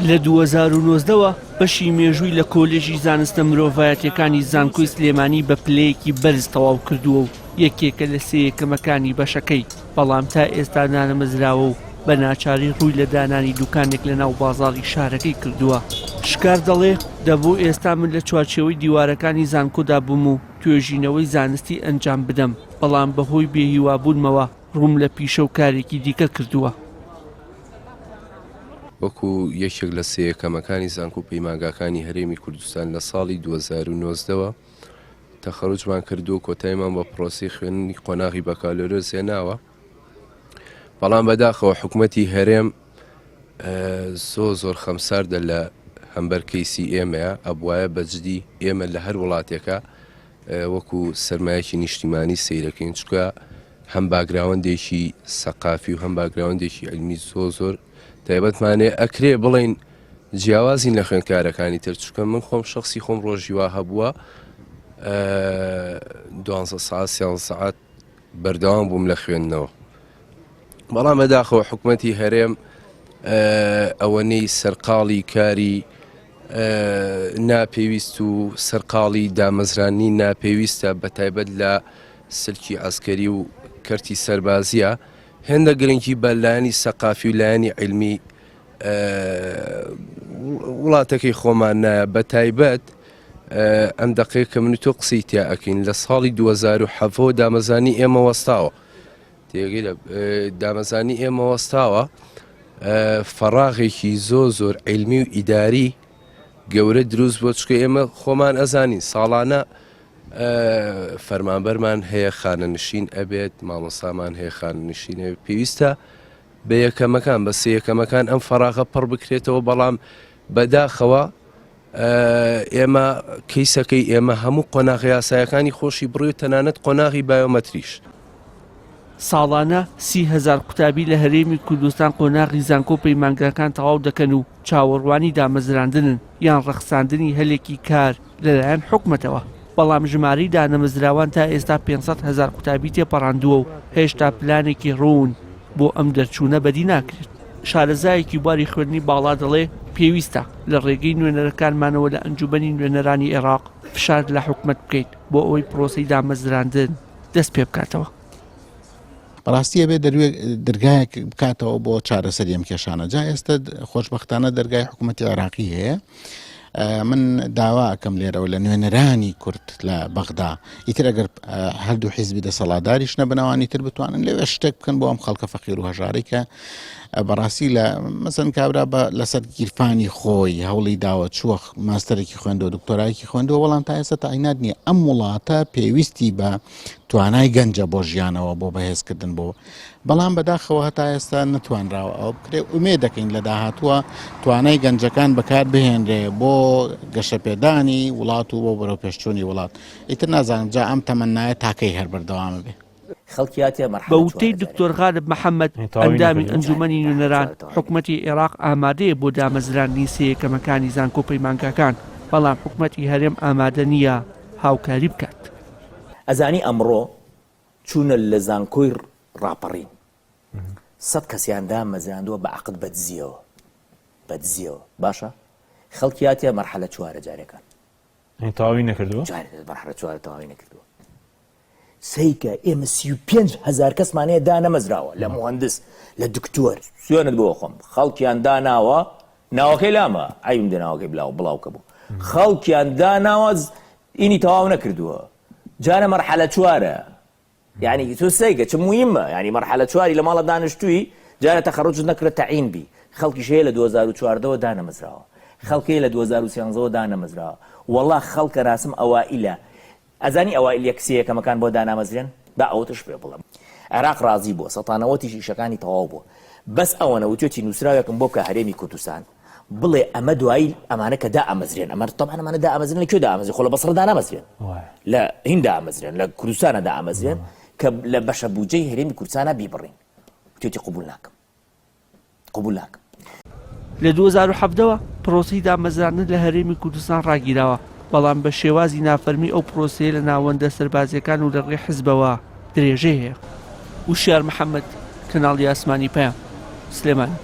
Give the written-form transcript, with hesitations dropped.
لە 2019 وە بەشی مێژووی لە کۆلێژی زانستە مرۆڤایەتیەکانی زانکۆی سلێمانی بە پلەیەکی بەرز تەواو کردووە و یەکێکە لە سێ یەکەمەکانی بەشەکەی، بەڵام تا ئێستا نانەمەزراوە و بە ناچاری ڕووی لە دانانی دوکانێک لە ناو بازاڕی شارەکەی کردووە. شکار دەڵێ، دەبوو ئێستا من لە چوارچێوەی دیوارەکانی زانکۆدا بم و توێژینەوەی زانستی ئەنجام بدەم، بەڵام بەهۆی بێهیوابوونمەوە ڕووم لە پیشە و کارێکی دیکە کردووە. وەکو یەکێک لە سێ یەکەمەکانی زانکۆ و پەیمانگاکانی هەرێمی کوردستان لە ساڵی 2019 وە تەخەروجمان کردووە و کۆتاییمان بە پرۆسەی خوێندنی قۆناغی بەکالۆریۆس هێناوە، بەڵام بەداخەوە حکومەتی هەرێم زۆر زۆر خەمساردە لە هەمبەر کەیسی ئێمەیە، ئەبوایە بەجدی ئێمە لە هەر وڵاتێکە وەکو سەرمایەکی نیشتیمانی سەیرەکەین، چونکە هەم باگراوەندێکی سەقافی و هەم باگراوەندێکی علمی زۆر زۆر تایبەتمانەیە ئەکرێ بڵین جیاوازین لە خوێندکارەکانی تر چونکە من خۆم شخصی خۆم ڕۆژی وا هەبووە دوانزە ساعت سیانزە ساعت بەردەوام بووم لە خوێندنەوە بەڵام بەداخەوە حکوومەتی هەرێم ئەوەنەی سەرقاڵی کاری ناپێویست و سەرقاڵی دامەزرانی ناپێویستە بە تایبەت لە سلکی عسکەری و کەرتی سەربازیە هێندە گرنگی بە لایەنی سەقافی و لایەنی علمی وڵاتەکەی خۆمان نایە بە تایبەت ئەم دەقەیە کە من و تۆ قسەی تیا ئەکەین لە ساڵی 2007 دامەزانی ئێمە وەستاوە تێگەی لە دامەزانی ئێمە وەستاوە فەراغێکی زۆر زۆر علمی و ئیداری گەورە دروست بۆ چکە ئێمە خۆمان ئەزانین ساڵانە فەرمانبەرمان هەیە خانەنشین ئەبێت مامۆسامان هەیە خانەنشین پێویستە بە یەکەمەکان بە سێ یەکەمەکان ئەم فەراغە پڕ بکرێتەوە بەڵام بەداخەوە ئێمە کەیسەکەی ئێمە هەموو قۆناغە یاسایەکانی خۆشی بڕی و تەنانەت قۆناغی بایۆمەتریش. ساڵانە 30هزار قوتابی لە هەرێمی کوردستان قۆناغی زانکۆ و پەیمانگاکان تەواو دەکەن و چاوەڕوانی دامەزراندنن یان ڕەخساندنی هەلێکی کار لەلایەن حکومەتەوە، بەڵام ژمارەی دانەمەزراوان تا ئێستا 500 هەزار قوتابی تێپەڕاندووە و هێشتا پلانێکی ڕوون بۆ ئەم دەرچوونە بەدی ناکرێت. شارەزایەکی بواری خوێندنی باڵا دەڵێ، پێویستە لە ڕێگەی نوێنەرەکانمانەوە لە ئەنجوومەنی نوێنەرانی عێراق فشار لە حکومەت بکەین بۆ ئەوەی پرۆسەی دامەزراندن دەست پێبکاتەوە. بەڕاستی ئەبێ دەرگایەک بکاتەوە بۆ چارەسەری ئەم کێشانە جا ئێستا خۆشببختانە دەرگای حکوومەتتی عێراقی هەیە من داوا ئەەکەم لێرەوە لە نوێنەرانی کورد لە بەغدا ئیتر ئەگەر هەردوو حیزبی دەسەڵاتداریش نەبنەوانی تر بتوانن لەوێ شتێک بکەن بۆ ئەم خەڵکە فەقیر و هەژارەی کە بەڕاستی لە مەسەن کابرا بە لەسەر گیرفانی خۆی هەوڵی داوە چووە ماستەرێکی خوێندەوە دکتۆرایەکی خوێندەوە بەڵام تا ئێستا تاینات نییە ئەم وڵاتە پێویستی بە توانای گەنجە بۆ ژیانەوە بۆ بەهێزکردن بۆ بەڵام بەداخەوە هەتا ئێستا نەتوانراوە ئەوە بکرێ ئومێ دەکەین لە داهاتووە توانای گەنجەکان بەکار بهێنرێ بۆ گەشەپێدانی وڵات و بۆ بەرەو پێشچوونی وڵات ئیتر نازانم جا ئەم تەمەنایە تاکەی هەر بەردەوامە بێ. بە وتەی دکتۆر غالب محەمەد، ئەندامی ئەنجومەنی نوێنەران، حکومەتی عێراق ئامادەیە بۆ دامەزراندنی سێ یەکەمەکانی زانکۆ پەیمانگاکان، بەڵام حکومەتی هەرێم ئامادە نییە هاوکاری بکات. ئەزانی ئەمڕۆ چوونە لە زانکۆی ڕاپەڕین سەد کەسیان دامەزراندووە بە عەقد بە دزیەوە بە دزیەوە باشە خەڵکی هاتیە مەرحەلە چوارە جارێکان تەواوی نەکردووە مەرحەلە چوارە تەواوی نەکردووە سەیکە ئێمە 35 هزار کەسمان هەیە دانەمەزراوە لە مهندس لە دکتۆر سوێنت بۆ خۆم خەڵکیان داناوە ناوەکەی لامە عیبم دێ ناوەکەی بلاو بڵاو کە بوو خەڵکیان داناوە ئینی تەواو نەکردووە جارە مەرحەلە چوارە یعنی تۆ سەیکە چ مویمە یعنی مەرحەلە چواری لە ماڵە دانیشتووی جارە تەخەڕوجت نەکرد تەعین بی خەڵکیش هەیە لە 2014ەوە دانەمەزراوە خەڵک هەیە لە 2013ەوە دانەمەزراوە وەڵا خەڵکە راسم ئەوائیلە ئەزانی ئەوائیل یەک سێ یەکەمەکان بۆ دانامەزرێن با ئەوەتش پێ بڵێم عێراق ڕازی بووە سەتانەوەتیش ئیشەکانی تەواو بووە بەس ئەوەنە وتوێتی نووسراوێکم بۆ بکە هەرێمی کوردستان بڵێ ئەمە دوایی ئەمانە کە دائەمەزرێن ئەمە تەبعەن ئەمانە دائەمەزرێن لە کوێ دائەمەزرێن خۆ لە بەسڕە دانامەزرێن لە هین دائەمەزرێن لە کوردستانە دائەمەزرێن کە لە بەشە بودجەی هەرێمی کوردستانە بیبڕین وتێتی قبول ناکەم قبول ناکەم. لە 2017 وە پرۆسەی دامەزراندن لە هەرێمی کوردستان ڕاگیراوە، بەڵام بە شێوازی نافەرمی ئەو پرۆسەیە لە ناوەندە سەربازییەکان و لە ڕێی حزبەوە درێژەی هەیە. وشیار محەمەد، کەناڵی ئاسمانی پەیام، سلێمانی.